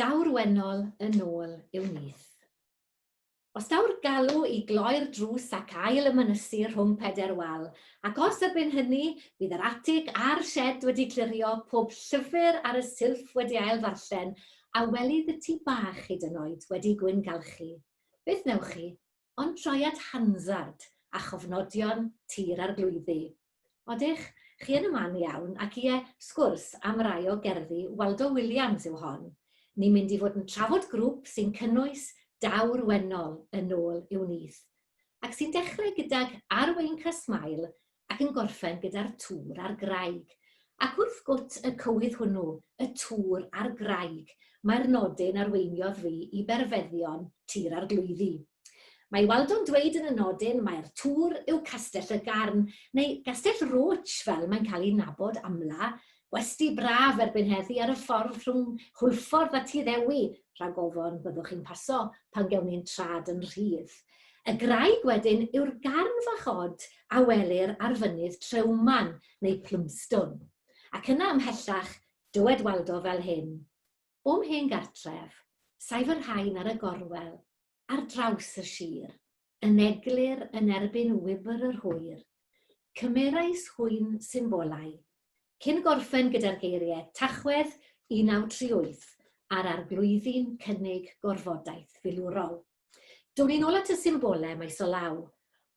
Daw'r wennol yn ôl i'w nyth. Os daw'r galw i gloi'r drws ac ail ymynysu rhwng pedair wal, ac os erbyn hynny bydd yr atig a'r sied wedi clirio, pob llyfr ar y silff wedi ail ddarllen, a welydd y tŷ bach hyd yn oed wedi gwyngalchu, beth wnewch chi ond troi at Hansard a chofnodion Tŷ'r Arglwyddi. Odych, chi yn y man iawn, ac ie, sgwrs am rai o gerddi Waldo Williams yw hon. Ni'n mynd i fod yn trafod grŵp sy'n cynnwys Daw'r Wennol yn ôl i'w nyth, ac sy'n dechrau gydag Ar Weinc a Smail ac yn gorffen gyda'r tŵr a'r graig. Ac wrth gwt y cywydd hwnnw, y tŵr a'r graig, mae'r nodyn arweiniodd fi i berfeddion Tŷ'r Arglwyddi. Mae Waldo'n dweud yn y nodyn mai'r tŵr yw Castell y Garn, neu Gastell Roach fel mae'n cael ei nabod amla, gwesty braf erbyn heddi ar y ffordd rhwng Hwlffordd a Tŷ Ddewi, rhag ofon byddwch chi'n paso pan gewn ni'n trad yn rhydd. Y graig wedyn yw'r garn fach od a welir ar fynydd Treuman neu Plumstone. Ac yna ymhellach, dywed Waldo fel hyn, O'm hen gartref, saif y rhain ar y gorwel, ar draws y sir, yn eglur yn erbyn wybr yr hwyr. Cymerais hwy'n symbolau. Cyn gorffen gyda'r geiriau Tachwedd 1938 a'r Arglwyddi'n cynnig gorfodaeth filwrol. Down ni'n ôl at y symbolau maes o law.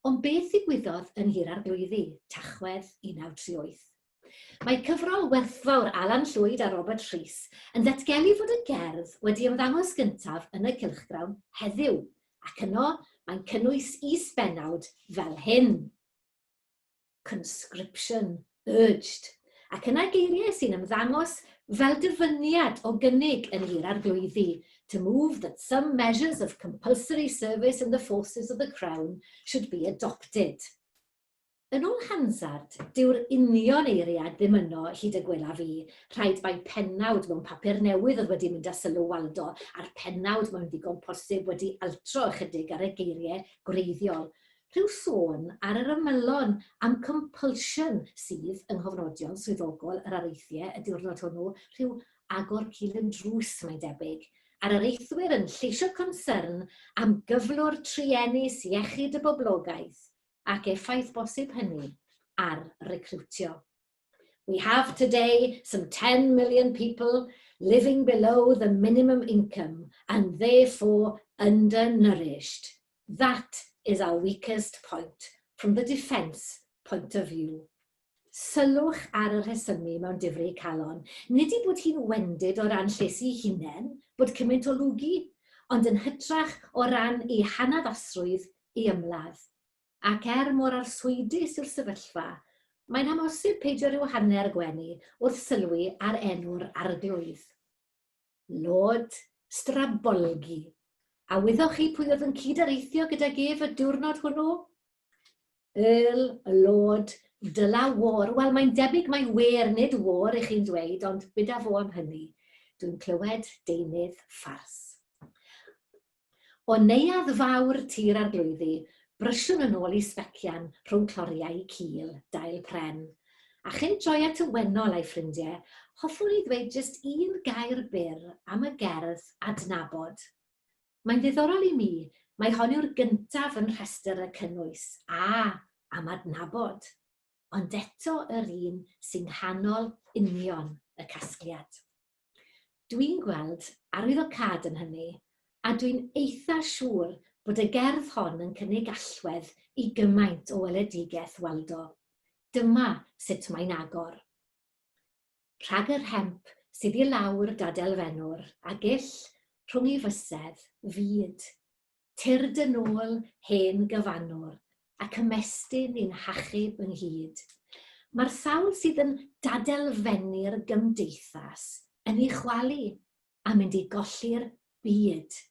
Ond beth ddigwyddodd yn Nhŷ'r Arglwyddi, Tachwedd 1938? Mae cyfrol werthfawr Alan Llwyd a Robert Rhys yn datgelu fod y gerdd wedi ymddangos gyntaf yn y cylchgrawn Heddiw, ac yno mae'n cynnwys is-bennawd fel hyn. Conscription urged, ac yna geiriau sy'n ymddangos fel dyfyniad o gynnig yn Nhŷ'r Arglwyddi, to move that some measures of compulsory service in the forces of the Crown should be adopted. Yn ôl Hansard, dyw'r union eiriad ddim yno hyd y gwelaf i, rhaid mai pennawd mewn papur newydd oedd wedi mynd â sylw Waldo, a'r pennawd mae'n ddigon posib wedi altro ychydig ar y geiriau gwreiddiol. Rhyw sôn ar yr ymylon am compulsion sydd yng nghofnodion swyddogol yr areithiau y diwrnod hwnnw, rhyw agor cil yn drws mae'n debyg, a'r areithwyr yn lleisio concern am gyflwr truenus iechyd y boblogaeth ac effaith bosib hynny ar recriwtio. We have today some 10 million people living below the minimum income and therefore undernourished. That is our weakest point from the defence point of view. Sylwch ar y rhesymu mewn difri calon. Nid ei bod hi'n wendid o ran lles ei hunain bod cymaint o lwgu, ond yn hytrach o ran ei hanaddasrwydd i ymladd. Ac er mor arswydus yw'r sefyllfa, mae'n amhosib peidio rhyw hanner gwenu wrth sylwi ar enw'r arglwydd. Lord Strabolgi. A wyddoch chi pwy oedd yn cyd-areithio gydag ef y diwrnod hwnnw? Earl Lord de la War. Wel, mae'n debyg mai Ware nid War i chi'n dweud, ond bid a fo am hynny. Dwi'n clywed deunydd ffars. O neuadd fawr Tŷ'r Arglwyddi, brysiwn yn ôl i sbecian rhwng cloriau cul dail pren. A chyn troi at y wennol a'i ffrindiau, hoffwn i ddweud jyst un gair byr am y gerdd Adnabod. Mae'n ddiddorol i mi mai hon yw'r gyntaf yn rhestr y cynnwys, a, am adnabod. Ond eto yr un sy'n nghanol union y casgliad. Dwi'n gweld arwyddocâd yn hynny, a dwi'n eitha siŵr bod y gerdd hon yn cynnig allwedd i gymaint o weledigaeth Waldo. Dyma sut mae'n agor. Rhag yr hemp sydd i lawr dadelfennwr, a gyll rhwng ei fysedd, fyd. Tyrd yn ôl, hen gyfannwr, ac ymestyn i'n hachub ynghyd. Mae'r sawl sydd yn dadelfennu'r gymdeithas yn ei chwalu a mynd i golli'r byd.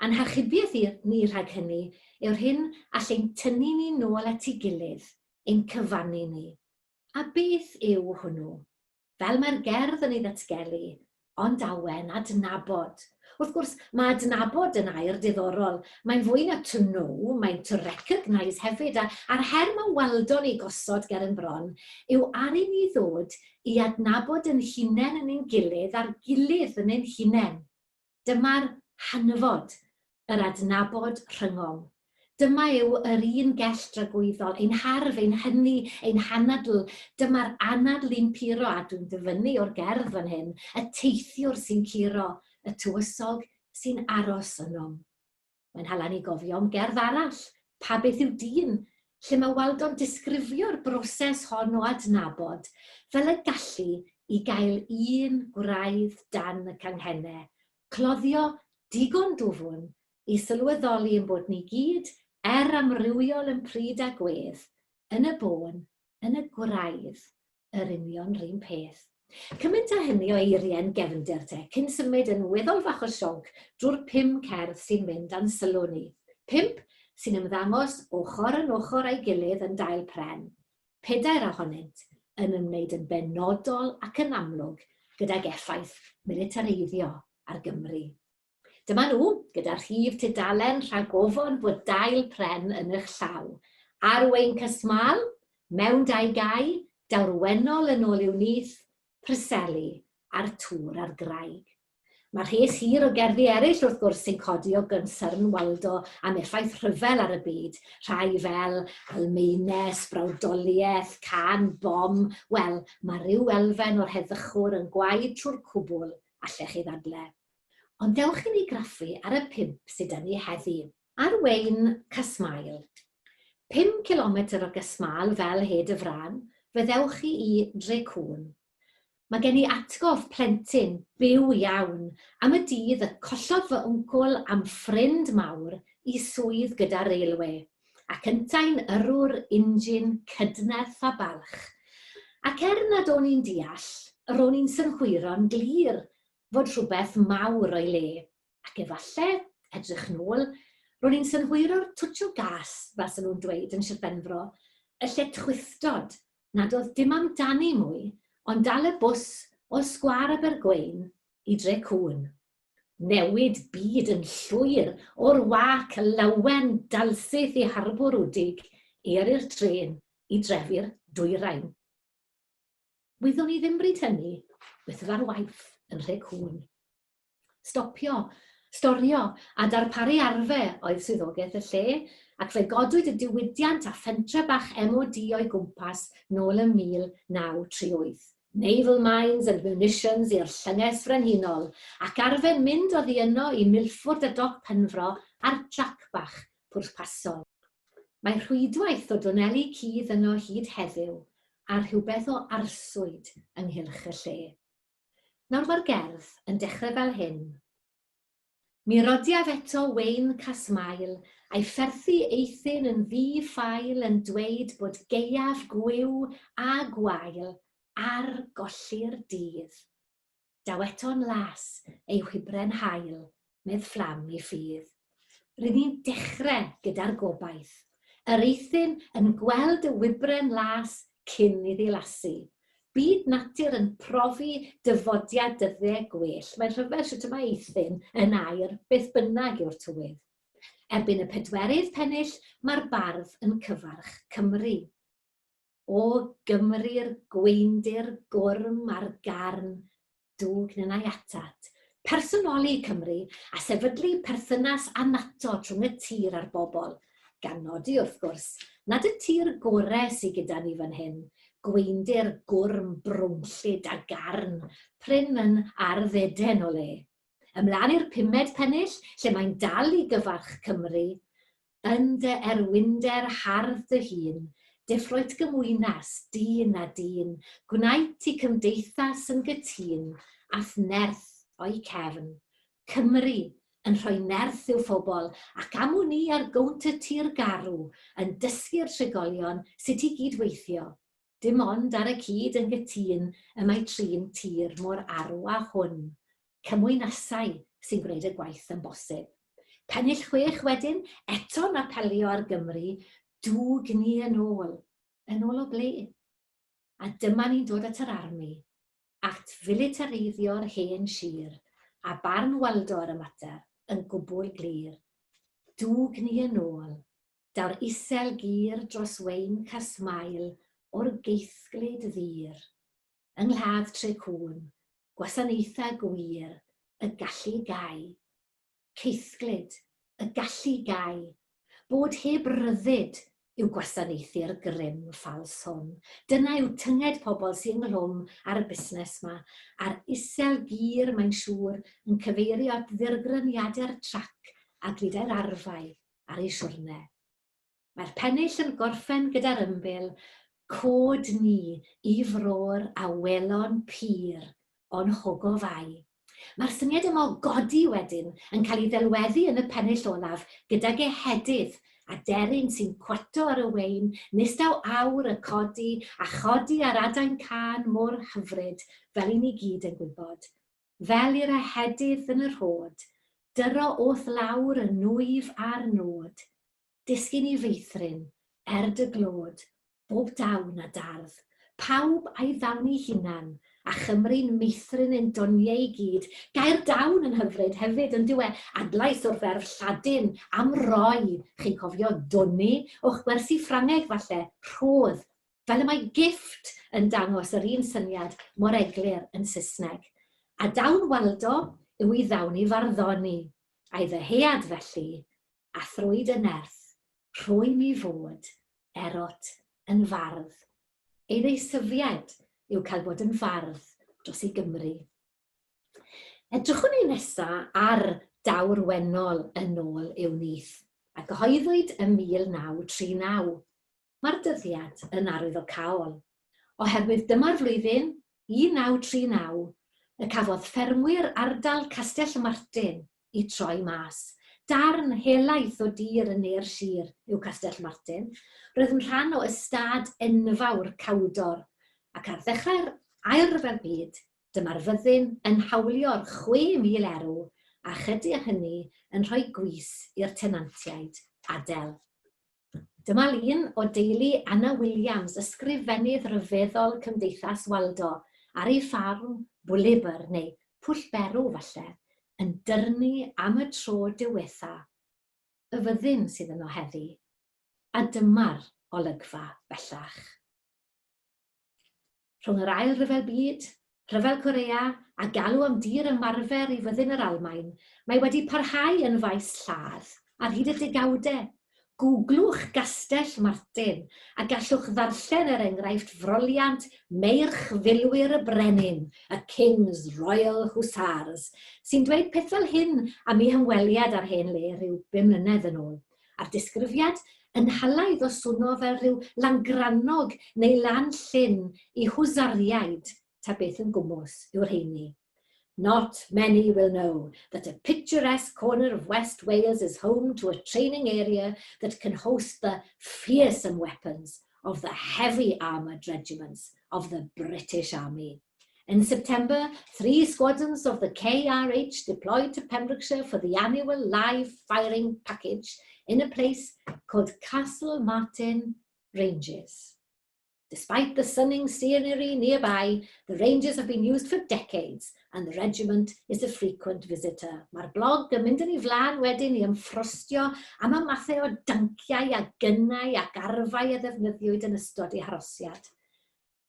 A'n hachubiaeth i ni rhag hynny yw'r hyn all ein tynnu ni nôl at ei gilydd, ein cyfannu ni. A beth yw hwnnw? Fel mae'r gerdd yn ei ddatgelu, ond awen, adnabod. Wrth gwrs, mae adnabod yn air diddorol. Mae'n fwy na to know, mae'n to recognise hefyd, a, a'r her mae Waldo'n ei gosod ger yn bron yw ar i ni ddod i adnabod yn hunain yn ein gilydd a'r gilydd yn ein hunain. Dyma'r hanfod, yr adnabod rhyngom. Dyma yw yr un gell dragwyddol, ein harf, ein hynni, ein hanadl. Dyma'r anadl i'n puro, a dwi'n dyfynnu o'r gerdd fan hyn, y teithiwr sy'n curo, y tywysog sy'n aros ynom. Mae'n hala ni gofio am gerdd arall, Pa Beth Yw Dyn? lle mae Waldo'n disgrifio'r broses hon o adnabod fel y gallu i gael un gwraidd dan y canghennau, cloddio digon dwfn i sylweddoli ein bod ni gyd, er amrywiol yn pryd a gwedd, yn y bôn, yn y gwraidd, yr union 'run peth. Cymaint â hynny o eiriau'n gefndir te, cyn symud yn weddol fach o sionc drwy'r pum cerdd sy'n mynd â'n sylw ni. Pump sy'n ymddangos ochr yn ochr â'i gilydd yn dail pren. Pedair ohonynt yn ymwneud yn benodol ac yn amlwg gydag effaith militareiddio ar Gymru. Dyma nhw, gyda rhif tudalen rhagofon bod dail pren yn eich llaw. Ar wein Cysmal, mewn dau gae, daw'r wennol yn ôl i'w nyth, Preseli a'r tŵr ar graig. Mae rhes hir o gerddi eraill wrth gwrs sy'n codi o gynsyrn Waldo am effaith rhyfel ar y byd, rhai fel Almaenes, Brawdoliaeth, Cân Bom, wel, mae rhyw elfen o'r heddychwr yn gwaed trwy'r cwbl, allech chi ddadle. Ond dewch i ni graffu ar y pump sydd 'da ni heddi. Ar wein Casmael. 5 cilometr o Gasmael fel hed y frân, fe ddewch chi i Dre-cŵn. Mae gen i atgof plentyn byw iawn am y dydd y collodd fy wncwl am ffrind mawr i swydd gyda railway, ac yntau'n yrrwr injin cydnerth a balch. Ac er nad o'n i'n deall, ro'n i'n synhwyro'n glir fod rhywbeth mawr o'i le, ac efalle, edrych nôl, ro'n i'n synhwyro'r twtsh o gas, fel 'sen nhw'n dweud yn Sir Benfro, y lletchwithdod nad oedd dim amdani mwy ond dal y bws o Sgwâr Abergweun i Dre Cŵn. Newid byd yn llwyr o'r wâc lawen dalsyth i harbwr Wdig i yrru'r trên i drefi'r dwyrain. Wyddwn i ddim bryd hynny beth oedd ar waith yn Nhre Cŵn. Stopio, storio a darparu arfe oedd swyddogaeth y lle, ac fe godwyd y diwydiant a phentre bach MOD o'i gwmpas nôl ym 1938. Naval Mines and Munitions i'r Llynges Frenhinol, ac arfe mynd oddi yno i Milford a Doc Penfro ar drac bach pwrpasol. Mae rhwydwaith o dwneli cudd yno hyd heddiw a rhywbeth o arswyd ynghylch y lle. Nawr mae'r gerdd yn dechrau fel hyn. Mi rodiaf eto wein Casmael, a'i pherthu eithin yn ddi-ffael yn dweud bod gaeaf gwiw a gwael ar golli'r dydd. Daw eto'n las ei wybren haul, medd fflam ei ffydd. Rŷn ni'n dechre gyda'r gobaith. Yr eithin yn gweld y wybren las cyn iddi lasu. Byd natur yn profi dyfodiad dyddiau gwell. Mae'n rhyfedd shwt y mae eithin yn aur beth bynnag yw'r tywydd. Erbyn y pedwerydd pennill mae'r bardd yn cyfarch Cymru. O Gymru'r gweundir gwrm a'r garn, dwg ninnau atat. Personoli Cymru a sefydlu perthynas annatod rhwng y tir a'r bobl, gan nodi, wrth gwrs, nad y tir gore sy gyda ni fan hyn, gweundir gwrm brownllyd a garn, prin yn ardd Eden o le. Ymlaen i'r pumed pennill, lle mae'n dal i gyfarch Cymru, Yn dy erwinder hardd dy hun, deffroit gymwynas, dyn a dyn, gwnaet ti cymdeithas yn gytûn a'th nerth o'i cefn. Cymru, yn rhoi nerth i'w phobl, ac am wn i ar gownt y tir garw, yn dysgu'r trigolion sut i gyd-weithio. Dim ond ar y cyd yn gytûn y mae trin tir mor arw â hwn. Cymwynasau sy'n gwneud y gwaith yn bosib. Pennill chwech wedyn, eto'n apelio ar Gymru, dwg ni yn ôl. Yn ôl o ble? A dyma ni'n dod at yr armi, at filitareiddio'r hen sir, a barn Waldo ar y mater yn gwbl glir. Dwg ni yn ôl. Daw'r isel gur dros wein Casmael o'r geithglyd ddur. Yng nghladd Tre Cŵn, gwasanaetha gwir y gallu gau. Ceithglyd, y gallu gau, bod heb ryddid yw gwasanaethu'r grym ffals hwn. Dyna yw tynged pobl sy'n ynghlwm ar y busnes 'ma, a'r isel gur, mae'n siŵr, yn cyfeirio at ddirgryniadau'r trac a gludai'r arfau ar ei siwrne. Mae'r pennill yn gorffen gyda'r ymbil, Cod ni i fro'r awelon pur o'n hogofau. Mae'r syniad yma o godi wedyn yn cael ei ddelweddu yn y pennill olaf gydag ehedydd a deryn sy'n cwato ar y wein nes daw awr y codi a chodi ar adain cân mor hyfryd fel i ni gyd yn gwybod. Fel i'r ehedydd yn y rhod, dyro o'th lawr y nwyf a'r nod, Disgyn i feithrin, er dy glod, bob dawn a dardd. Pawb a'i ddawn ei hunan, a Chymru'n meithrin ein doniau i gyd. Gair dawn yn hyfryd hefyd, yn dyw e? Adlais o'r ferf Lladin am roi. Chi'n cofio doni o'ch gwersi Ffrangeg falle, rhodd. Fel y mae gift yn dangos yr un syniad mor eglur yn Saesneg. A dawn Waldo yw ei ddawn i farddoni, a'i ddyhead felly a thrwy dy nerth, rhwym i fod, erot, yn fardd. Ei ddeisyfiad yw cael bod yn fardd dros ei Gymru. Edrychwn ni nesa ar Daw'r Wennol yn ôl i'w nyth, a gyhoeddwyd ym 1939. Mae'r dyddiad yn arwyddocaol, oherwydd dyma'r flwyddyn, 1939, y cafodd ffermwyr ardal Castell Martin eu troi mas. Darn helaeth o dir yn ne'r sir yw Castell Martin. Roedd yn rhan o ystâd enfawr Cawdor, ac ar ddechrau'r Ail Ryfel Byd, dyma'r fyddin yn hawlio'r 6,000 erw, a chyda hynny yn rhoi gwys i'r tenantiaid adael. Dyma lun o deulu Anna Williams, ysgrifennydd rhyfeddol Cymdeithas Waldo, ar ei ffarm, Bwlibr, neu Pwll Berw falle, yn dyrnu am y tro diwetha. Y fyddin sydd yno heddi. A dyma'r olygfa bellach. Rhwng yr Ail Ryfel Byd, Rhyfel Corea a galw am dir ymarfer i fyddin yr Almaen, mae wedi parhau yn faes lladd ar hyd y degawdau. Googlwch Gastell Martin a gallwch ddarllen er enghraifft froliant Meirch Filwyr y Brenin, y King's Royal Hussars, sy'n dweud peth fel hyn am eu hymweliad â'r hen le rhyw bum mlynedd yn ôl. A'r disgrifiad yn halaidd o swno fel rhyw Langrannog neu Lan Llyn i hwsariaid, ta beth yn gwmws yw'r rheini. Not many will know that a picturesque corner of West Wales is home to a training area that can host the fearsome weapons of the heavy armoured regiments of the British Army. In September, three squadrons of the KRH deployed to Pembrokeshire for the annual live firing package in a place called Castle Martin Ranges. Despite the stunning scenery nearby, the ranges have been used for decades and the regiment is a frequent visitor. Mae'r blog yn mynd yn ei flaen wedyn i ymffrostio am y mathau o danciau a gynnau ac arfau a ddefnyddiwyd yn ystod ei harosiad.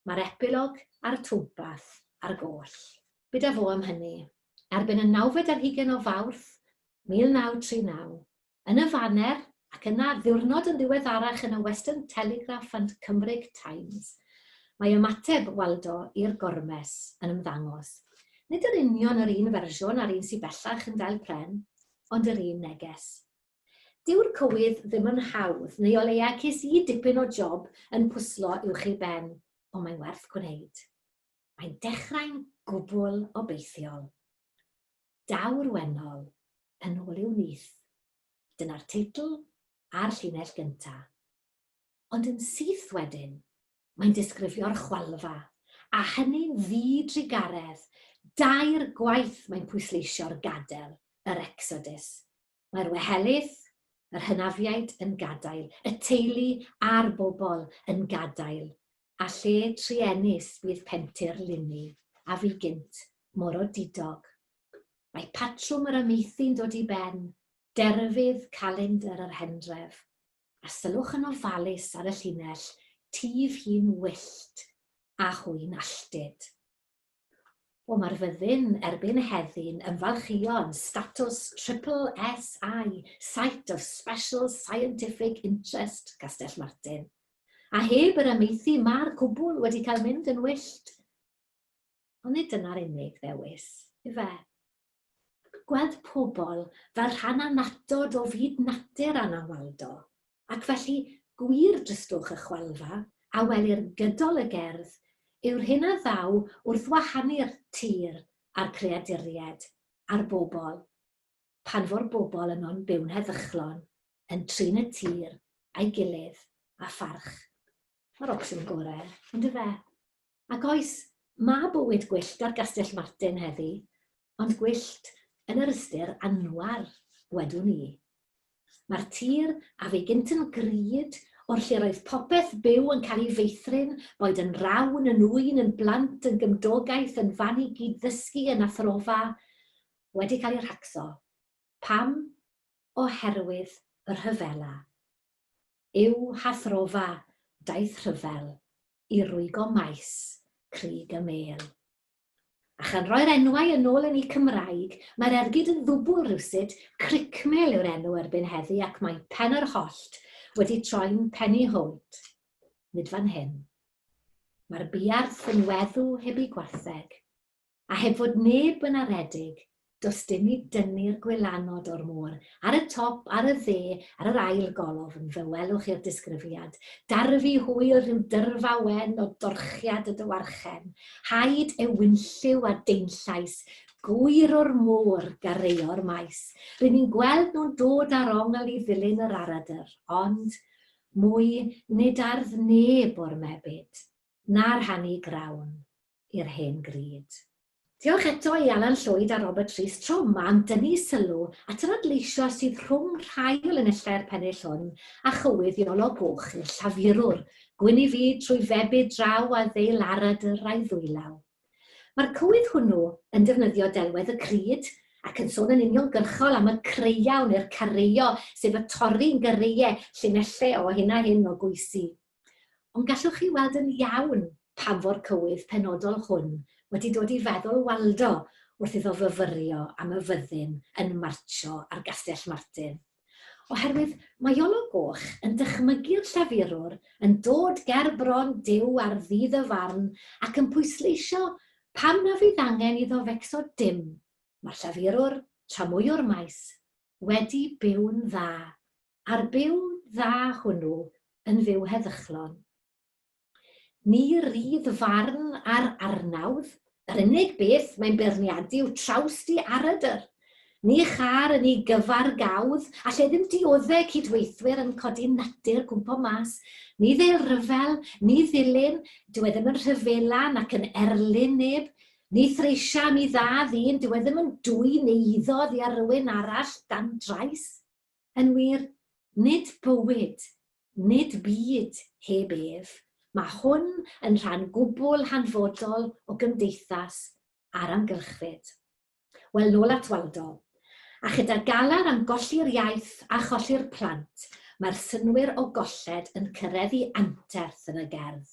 Mae'r epilog a'r twmpath ar goll. Be da fo am hynny? Erbyn y nawfed ar hugain o Fawrth 1939, yn y Faner ac yna ddiwrnod yn ddiweddarach yn y Western Telegraph and Cymric Times, mae ymateb Waldo i'r gormes yn ymddangos. Nid yr union yr un fersiwn a'r un sydd bellach yn dail pren, ond yr un neges. Dyw'r cywydd ddim yn hawdd, neu o leia ces i dipyn o job yn pwslo uwch ei ben, ond mae'n werth gwneud. Mae'n dechrau'n gwbl obeithiol. Daw'r wennol yn ôl i'w nyth. Dyna'r teitl a'r llinell gynta. Ond yn syth wedyn, mae'n disgrifio'r chwalfa, a hynny'n ddi-drugaredd. Dair gwaith mae'n pwysleisio'r gadel, yr exodus. Mae'r wehelyth, yr hynafiaid yn gadael, y teulu a'r bobl yn gadael, a lle truenus bydd pentir Lini, a fu gynt mor odidog. Mae patrwm yr amaethu'n dod i ben, derfydd calendr yr hendref, a sylwch yn ofalus ar y llinell, tif hi'n wyllt, a hwy'n alltud. Wel, mae'r fyddin erbyn heddi'n ymfalchïo yn statws Triple SI, Site of Special Scientific Interest, Castell Martin. A heb yr amaethu mae'r cwbl wedi cael mynd yn wyllt. Ond nid dyna'r unig ddewis, ife? Gweld pobl fel rhan annatod o fyd natur Anna Waldo, ac felly gwir dristwch y chwalfa a welir gydol y gerdd yw'r hyn a ddaw wrth wahanu'r tir a'r creaduriaid a'r bobl, pan fo'r bobl yno'n byw'n heddychlon, yn trin y tir a'i gilydd â pharch. Mae'r opsiwn gorau, on'd yfe? Ac oes, mae bywyd gwyllt ar Gastell Martin heddi, ond gwyllt yn yr ystyr anwar, wedwn i. Mae'r tir, a fu gynt yn grud, o'r lle roedd popeth byw yn cael ei feithrin, boed yn rawn, yn ŵyn, yn blant, yn gymdogaeth, yn fan i gyd-ddysgu, yn athrofa, wedi cael ei rhacso. Pam? Oherwydd y rhyfela. I'w hathrofa daeth rhyfel i rwygo maes Crug y Mêl. A chan roi'r enwau yn ôl yn eu Cymraeg, mae'r ergyd yn ddwbl rywsut, Cricmel yw'r enw erbyn heddi ac mae Pen yr Hollt wedi troi'n Penny-holt. Nid fan hyn. Mae'r buarth yn weddw heb ei gwartheg. A heb fod neb yn aredig, does dim i dynnu'r gwylanod o'r môr. Ar y top, ar y dde, ar yr ail golofn, fe welwch chi'r disgrifiad. Darfu hwyl rhyw dyrfa wen o dorchiad y dywarchen. Haid ewinlliw a deinllais, gŵyr o'r môr gareo'r maes. Ry'n ni'n gweld nhw'n dod ar ongl i ddilyn yr aradr, ond mwy nid ardd neb o'r mebyd, na rhannu grawn. i'r hen grud. Diolch eto i Alan Llwyd a Robert Rhys Trwm am dynnu sylw at yr adleisio sydd rhwng rhai o linellau'r pennill hwn a chywydd Iolo Goch i'r llafurwr, gwyn i fyd trwy febyd draw a ddeil aradr a'i ddwylaw. Mae'r cywydd hwnnw yn defnyddio delwedd y crud ac yn sôn yn uniongyrchol am y creiaw neu'r careio, sef y torri'n gareiau, llinellau o hyn a hyn o gwysi. Ond gallwch chi weld yn iawn pam fo'r cywydd penodol hwn wedi dod i feddwl Waldo wrth iddo fyfyrio am y fyddin yn martsio ar Gastell Martin. Oherwydd mae Iolo Goch yn dychmygu'r llafurwr yn dod ger bron Duw ar ddydd y farn ac yn pwysleisio pam na fydd angen iddo fecso dim, mae'r llafurwr, tramwywr maes, wedi byw'n dda a'r byw dda hwnnw yn fyw heddychlon. Ni rydd farn ar arnawdd, yr unig beth mae'n beirniadu yw trawst i aradr. Ni châr yn ei gyfar gawdd, a lle ddim diodde cydweithwyr yn codi natur cwmpo mas. Ni ddeil ryfel, ni ddilyn, dyw e ddim yn rhyfela nac yn erlyn neb. Ni threisia am i dda ddyn, dyw e ddim yn dwyn eiddo oddi ar rywun arall dan drais. Yn wir, nid bywyd, nid byd heb ef, mae hwn yn rhan gwbl hanfodol o gymdeithas a'r amgylchfyd. Wel, nôl at Waldo. A chyda galar am golli'r iaith a cholli'r plant, mae'r synnwyr o golled yn cyrraedd i anterth yn y gerdd.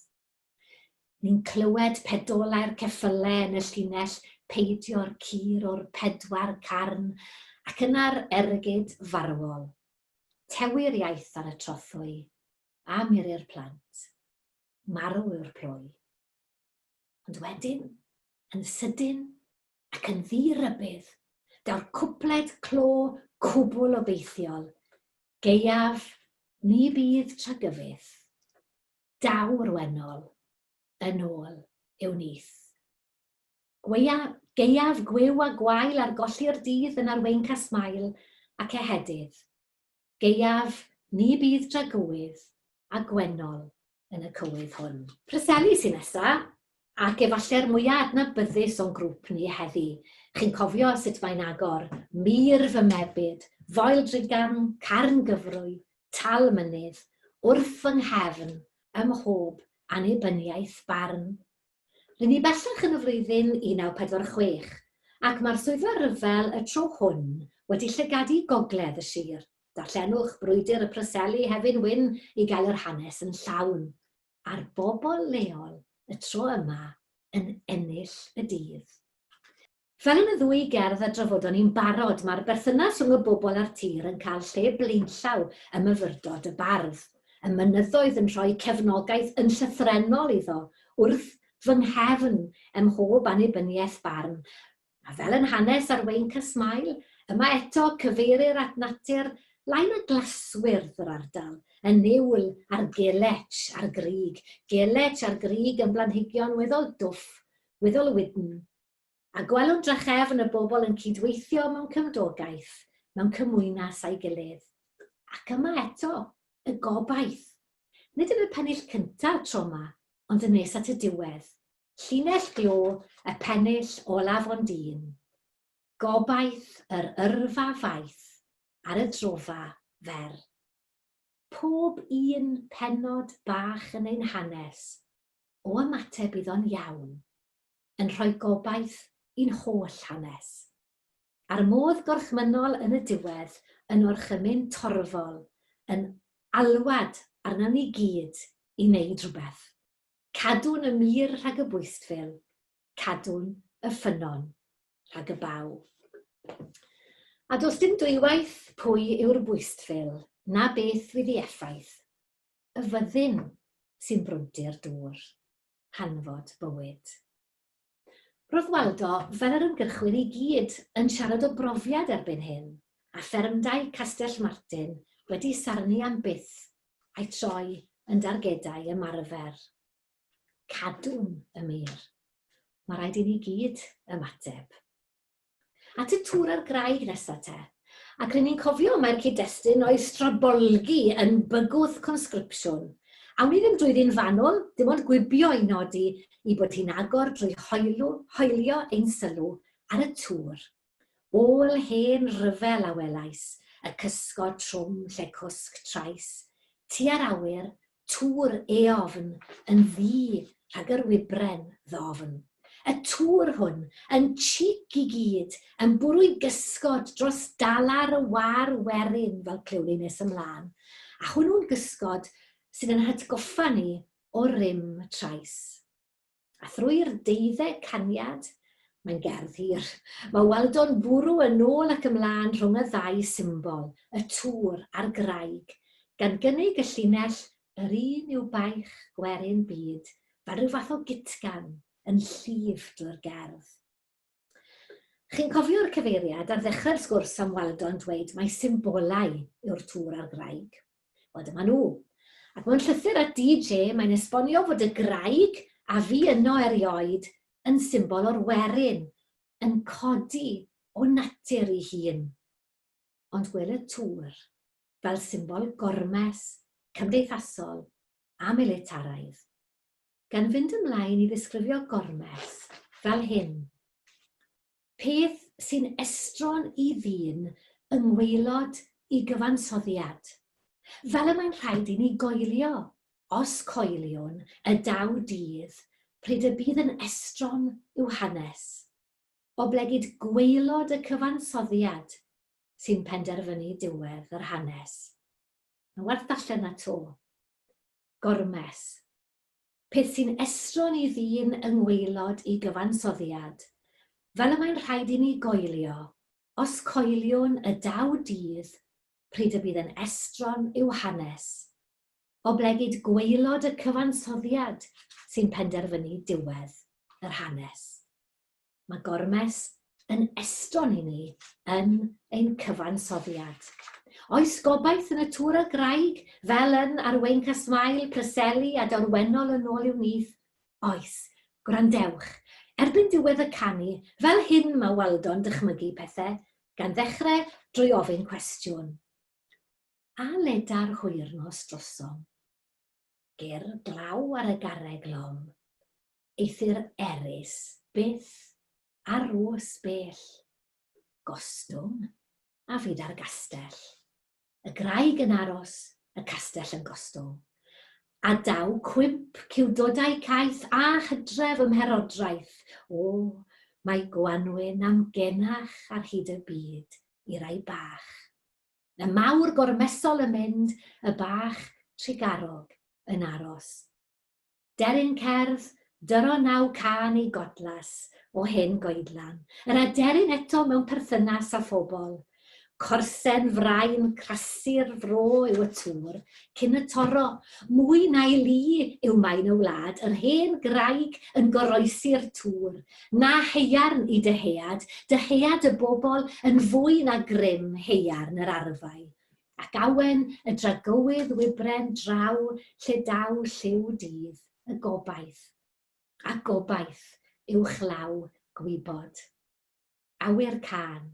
Ni'n clywed pedolau'r ceffylau yn y llinell peidio'r cur o'r pedwar carn ac yna'r ergyd farwol. Tewi'r iaith ar y trothwy, a muri'r plant. Marw yw'r plwy. Ond wedyn, yn sydyn ac yn ddi-rybudd, daw'r cwpled clo cwbl obeithiol. Gaeaf, ni bydd tragyfyth. Daw'r wennol yn ôl i'w nyth. Gweia, gaeaf gwiw a gwael ar golli'r dydd yn arwein Casmael ac ehedydd. Gaeaf ni bydd dragywydd a gwennol yn y cywydd hwn. Preseli sy'n nesa, ac efallai'r mwyaf adnabyddus o'n grŵp ni heddi. Chi'n cofio sut mae'n agor, mur fy mebyd, foel drugarn, carn gyfrwy, tal mynydd, wrth fy nghefn, ym mhob annibyniaeth barn. Rŷn ni bellach yn y flwyddyn 1946, ac mae'r Swyddfa Ryfel y tro hwn wedi llygadu gogledd y sir. Darllenwch Brwydr y Preseli Hefin Wyn i gael yr hanes yn llawn. A'r bobl leol y tro yma yn ennill y dydd. Fel yn y ddwy gerdd a drafodon ni'n barod, mae'r berthynas rhwng y bobl a'r tir yn cael lle blaenllaw ym myfyrdod y bardd. Y mynyddoedd yn rhoi cefnogaeth yn llythrennol iddo wrth fy nghefn ym mhob annibyniaeth barn. A fel yn hanes ar Wayne Casmael, yma eto cyfeirir at natur lai na glaswyrdd yr ardal, y niwl a'r gelech a'r grug, gelech a'r grug yn blanhigion weddol dwff, weddol wydn, A gwelwn drachefn y bobl yn cydweithio mewn cymdogaeth, mewn cymwynas â'i gilydd. Ac yma eto, y gobaith. Nid yn y pennill cyntaf tro yma, ond yn nes at y diwedd. Llinell glo y pennill olaf ond un. Gobaith yr yrfa faith ar y drofa fer. Pob un pennod bach yn ein hanes, o ymateb iddo'n iawn, yn rhoi gobaith i'n holl hanes. A'r modd gorchmynnol yn y diwedd yn orchymyn torfol, yn alwad arnon ni gyd i wneud rhywbeth. Cadwn y mur rhag y bwystfil, cadwn y ffynnon rhag y baw. A does dim dwywaith pwy yw'r bwystfil na beth fydd ei effaith. Y fyddin sy'n brwdu'r dŵr. hanfod bywyd. Roedd Waldo, fel yr ymgyrchwyr i gyd, yn siarad o brofiad erbyn hyn, a ffermdai Castell Martin wedi sarnu am byth a'i troi yn dargedau ymarfer. Cadwn y mur. Mae rhaid i ni gyd ymateb. At y tŵr a'r graig nesa te. Ac ry'n ni'n cofio mai'r cyd-destun oedd Strabolgi yn bygwth consgripsiwn. Awn ni ddim drwyddi'n fanwl, dim ond gwibio i nodi i bod hi'n agor drwy hoelw, hoelio ein sylw ar y tŵr. Ôl hen ryfel a welais, y cysgod trwm lle cwsg trais, tua'r awyr, tŵr eofn yn ddu rhag yr wybren ddofn. Y tŵr hwn, yn cheek i gyd, yn bwrw'i gysgod dros dalar y wâr werin fel clywn ni nes ymlaen, a hwnnw'n gysgod sydd yn hatgoffa ni o rym trais. A thrwy'r deuddeg caniad, mae'n gerdd hir, mae Waldo'n bwrw yn ôl ac ymlaen rhwng y ddau symbol, y tŵr a'r graig, gan gynnig y llinell 'yr un yw baich gwerin byd' fel rhyw fath o gytgan yn llif drwy'r gerdd. Chi'n cofio'r cyfeiriad ar ddechrau'r sgwrs am Waldo'n dweud mai symbolau yw'r tŵr a'r graig? Wel, dyma nhw. Ac mewn llythyr at DJ, mae'n esbonio fod y graig a fu yno erioed yn symbol o'r werin, yn codi o natur ei hun. Ond gwel y tŵr fel symbol gormes, cymdeithasol a militaraidd. Gan fynd ymlaen i ddisgrifio gormes fel hyn, Peth sy'n estron i ddyn yng ngwaelod i gyfansoddiad, fel y mae'n rhaid i ni goelio, os coeliwn, y daw dydd pryd y bydd yn estron i'w hanes, oblegid gwaelod y cyfansoddiad sy'n penderfynu diwedd yr hanes. Mae'n werth darllen 'na 'to. Gormes. Peth sy'n estron i ddyn yng ngwaelod i gyfansoddiad, fel y mae'n rhaid i ni goelio, os coeliwn y daw dydd pryd y bydd yn estron i'w hanes, oblegid gwaelod y cyfansoddiad sy'n penderfynu diwedd yr hanes. Mae gormes yn estron i ni yn ein cyfansoddiad. Oes gobaith yn y tŵr a'r graig, fel yn Arwein Casmael, Preseli a daw'r wennol yn ôl i'w nyth? Oes, gwrandewch. Erbyn diwedd y canu, fel hyn mae Waldo'n dychmygu pethau, gan ddechrau drwy ofyn cwestiwn. A leda'r hwyrnos drosom? Ger glaw ar y garreg lom. Eithr erys byth ar ros bell. Gostwng a fydd ar gastell. Y graig yn aros, y castell yn gostwng. A daw cwymp cywdodau caeth a hydref ymherodraeth. O, mae gwanwyn am genach ar hyd y byd i rai bach. Y mawr gormesol yn mynd, y bach trugarog yn aros. Deryn cerdd, Dyro naw cân i godlas o hen goedlan, yr aderyn eto mewn perthynas â phobl. Corsen frain crasu'r fro yw y tŵr, cyn y toro, mwy na'i lu yw maen y wlad, yr hen graig yn goroesi'r tŵr. Na haearn i dyhead, dyhead y bobl yn fwy na grym haearn yr arfau. Ac awen y dragywydd wybren draw lle daw lliw dydd, y gobaith, a gobaith uwchlaw gwybod. Awyr cân,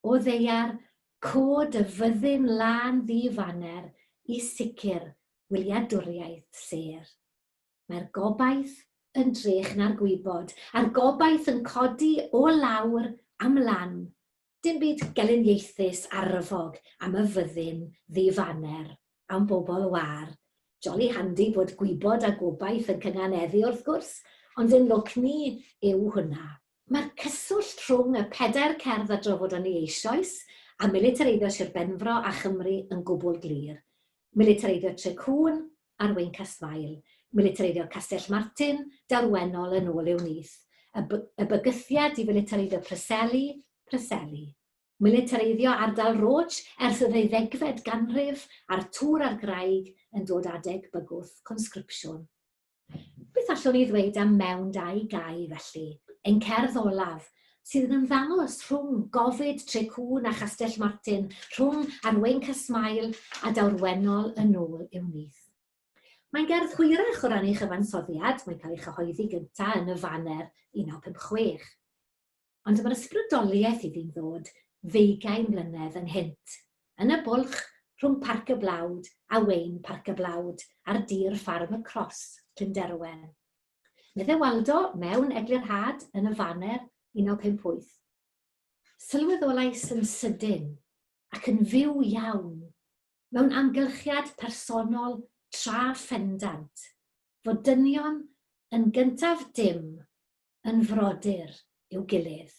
o ddaear, cod y fyddin lân ddi-faner i sicr wyliadwriaeth sêr. Mae'r gobaith yn drech na'r gwybod, a'r gobaith yn codi o lawr am lan. Dim byd gelyniaethus arfog am y fyddin ddi-faner, am bobl wâr. Jolly handi bod gwybod a gobaith yn cynganeddu wrth gwrs, ond ein lwc ni yw hwnna. Mae'r cyswllt rhwng y pedair cerdd a drafodon ni eisoes, a militareiddio Sir Benfro a Chymru yn gwbl glir. Militareiddio Trecŵn, ar Wyn Casfael, militareiddio Castell Martin, daw'r wennol yn ôl i'w nyth. Y, y bygythiad i filitareiddio Preseli, Preseli. Militareiddio ardal Roach ers y ddeuddegfed ganrif a'r tŵr a'r graig yn dod adeg bygwth conscripsiwn. Beth allwn ni ddweud am Mewn Dau Gae felly, ein cerdd olaf, sydd yn ymddangos rhwng gofid Trecŵn a Chastell Martin, rhwng Arwain Casmael a Daw'r Wennol yn ôl i'w nyth. Mae'n gerdd hwyrach o ran ei chyfansoddiad, mae'n cael ei chyhoeddi gyntaf yn y Faner 1956. Ond mae'r ysbrydoliaeth iddi'n ddod ddeugain mlynedd ynghynt, yn y bwlch rhwng Parc y Blawd a Wein Parc y Blawd ar dir Ffarm y Cross, Clunderwen. Medde Waldo mewn eglurhad yn y Faner 1958. Sylweddolais yn sydyn ac yn fyw iawn, mewn amgylchiad personol tra phendant, fod dynion yn gyntaf dim yn frodyr i'w gilydd.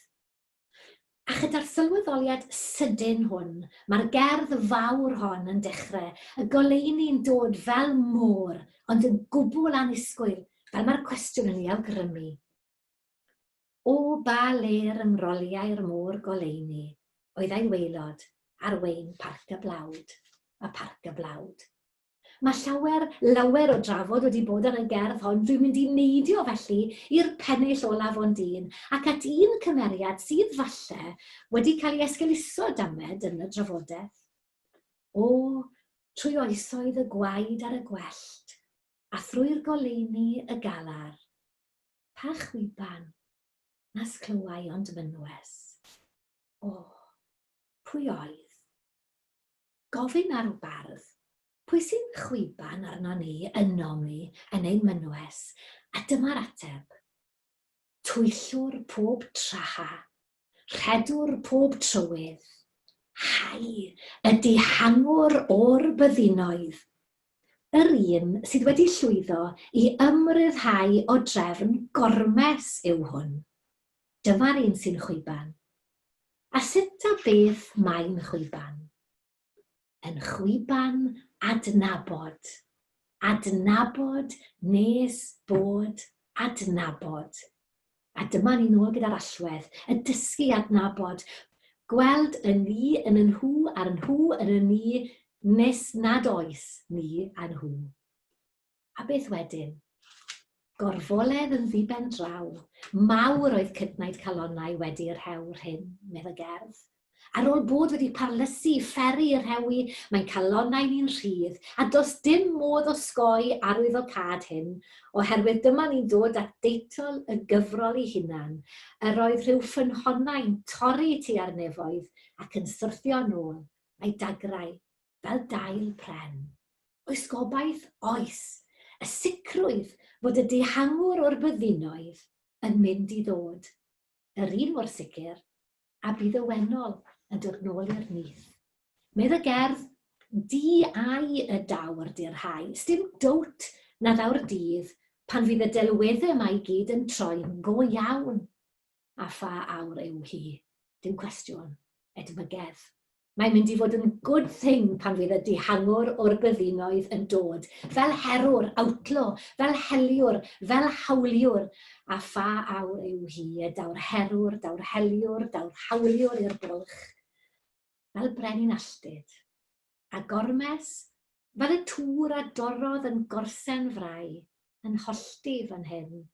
A chyda'r sylweddoliad sydyn hwn, mae'r gerdd fawr hon yn dechrau, y goleuni'n dod fel môr, ond yn gwbl annisgwyl, fel mae'r cwestiwn yn ei awgrymu. O ba le'r yng ngroliau'r môr goleuni oedd a'i waelod ar wein Parc y Blawd, a Parc y Blawd. Mae llawer, lawer o drafod wedi bod ar y gerdd hon, dwi'n mynd i neidio felly i'r pennill olaf ond un, ac at un cymeriad sydd falle wedi cael ei esgeuluso damed yn y drafodaeth. O, trwy oesoedd y gwaed ar y gwellt, a thrwy'r goleuni y galar, pa chwiban nas clywai ond mynwes. O, pwy oedd? Gofyn ar bardd, pwy sy'n chwiban arno ni, ynom ni, yn ein mynwes? A dyma'r ateb. Twyllwr pob traha, rhedwr pob trywydd, hai, y dihangwr o'r byddinoedd, yr un sydd wedi llwyddo i ymryddhau o drefn gormes yw hwn. Dyma'r un sy'n chwiban. A sut a beth mae'n chwiban? Yn chwiban adnabod. Adnabod nes bod adnabod. A dyma ni'n ôl gyda'r allwedd, y dysgu adnabod. Gweld y ni yn y nhw a'r nhw yn y ni nes nad oes ni a nhw. A beth wedyn? Gorfoledd yn ddiben draw. Mawr oedd cydnaid calonnau wedi'r rhew rhyn, medd y gerdd. Ar ôl bod wedi parlysu, fferru, rhewi, mae'n calonnau ni'n rhydd, a does dim modd osgoi arwyddocâd hyn, oherwydd dyma ni'n dod at deitl y gyfrol ei hunan, yr oedd rhyw ffynhonnau'n torri tua'r nefoedd ac yn syrthio yn ôl, a'i dagrau fel dail pren. Oes gobaith? Oes. Y sicrwydd fod y dihangwr o'r byddinoedd yn mynd i ddod. Yr un mor sicr, a bydd y wennol yn dod nôl i'r nyth. Medd y gerdd, di ai y daw'r dirhau. Sdim dowt na ddaw'r dydd pan fydd y delweddau yma i gyd yn troi'n go iawn. A pha awr yw hi? Dim cwestiwn. Edmygedd. Mae'n mynd i fod yn good thing pan fydd y dihangwr o'r byddinoedd yn dod, fel herwr, outlaw, fel heliwr, fel hawliwr. A pha awr yw hi y daw'r herwr, daw'r heliwr, daw'r hawliwr i'r bwlch? Fel brenin alltud. A gormes, fel y tŵr a dorrodd yn gorsen frai, yn hollti fan hyn,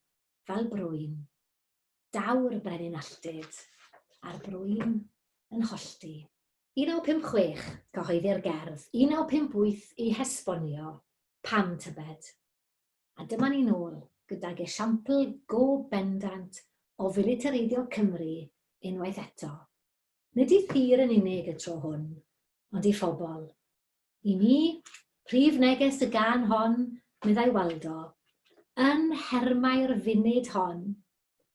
fel brwyn. Daw'r brenin alltud, a'r brwyn yn hollti. 1956, cyhoeddi'r gerdd, 1958 i hesbonio pam tybed. A dyma ni'n ôl gydag esiampl go bendant o filitareiddio Cymru unwaith eto. Nid i thir yn unig y tro hwn, ond i phobl. I mi, prif neges y gân hon, meddai Waldo, yn nhermau'r funud hon,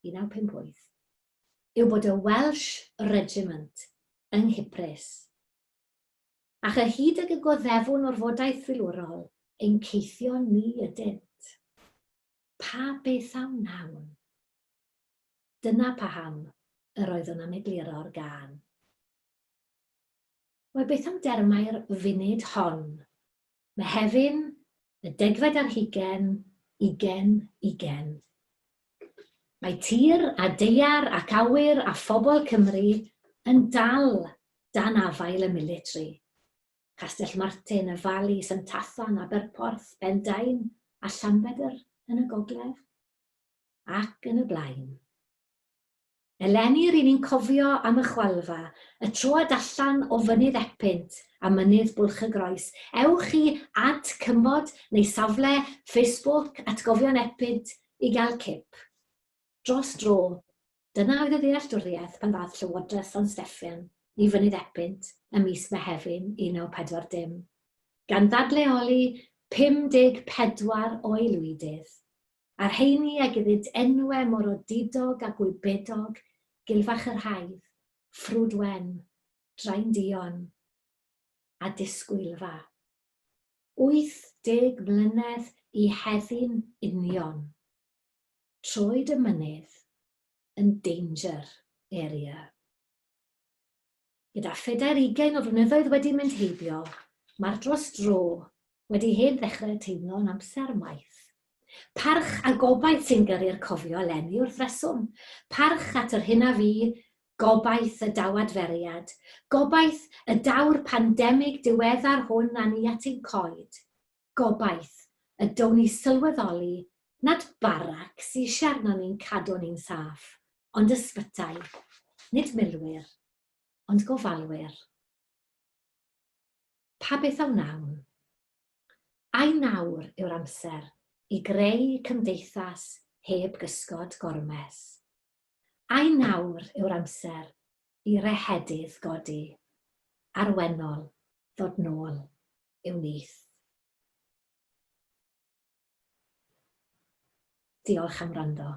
1958, yw bod y Welsh Regiment yng Nghyprus. A chyhyd ag y goddefwn orfodaeth filwrol, ein ceithio ni ydynt. Pa beth a wnawn? Dyna paham yr oeddwn am egluro'r gân. Wel, beth am dermau'r funud hon? Mehefin, y degfed ar hugen, ugen, ugen. Mae tir a daear ac awyr a phobl Cymru yn dal dan afael y military. Castell Martin, y Fali, St Tathan, Aberporth, Bendain a Llanbedr yn y gogledd, ac yn y blaen. Eleni ry'n ni'n cofio am y chwalfa, y troad allan o Fynydd Epynt a Mynydd Bwlch y Groes. Ewch i Ad Cymod neu safle Facebook Atgofion Epynt i gael cip. Dros dro, dyna oedd y ddealltwriaeth pan ddaeth Llywodraeth San Steffan i Fynydd Epynt ym mis Mehefin 1940, gan ddadleoli 54 o aelwydydd. A'r rheini ag iddynt enwe mor odidog a gwybedog, Gilfach yr Haidd, Ffrwd Wen, Drain Duon, a Disgwylfa. 80 mlynedd i heddi'n union. Troed y mynydd yn danger area. Gyda phedair ugain o flynyddoedd wedi mynd heibio, mae'r dros dro wedi hen ddechrau teimlo'n amser maith. Parch a gobaith sy'n gyrru'r cofio eleni wrth reswm. Parch at yr hyn a fu, gobaith y daw adferiad, gobaith y daw'r pandemig diweddar hwn â ni at ein coed, gobaith y down ni sylweddoli nad baracs sy eisiau arnon ni'n cadw ni'n saff, ond ysbytai, nid milwyr, ond gofalwyr. Pa beth a wnawn? Ai nawr yw'r amser i greu cymdeithas heb gysgod gormes? Ai nawr yw'r amser i rehedydd godi, a'r wennol ddod nôl i'w nyth? Diolch am wrando.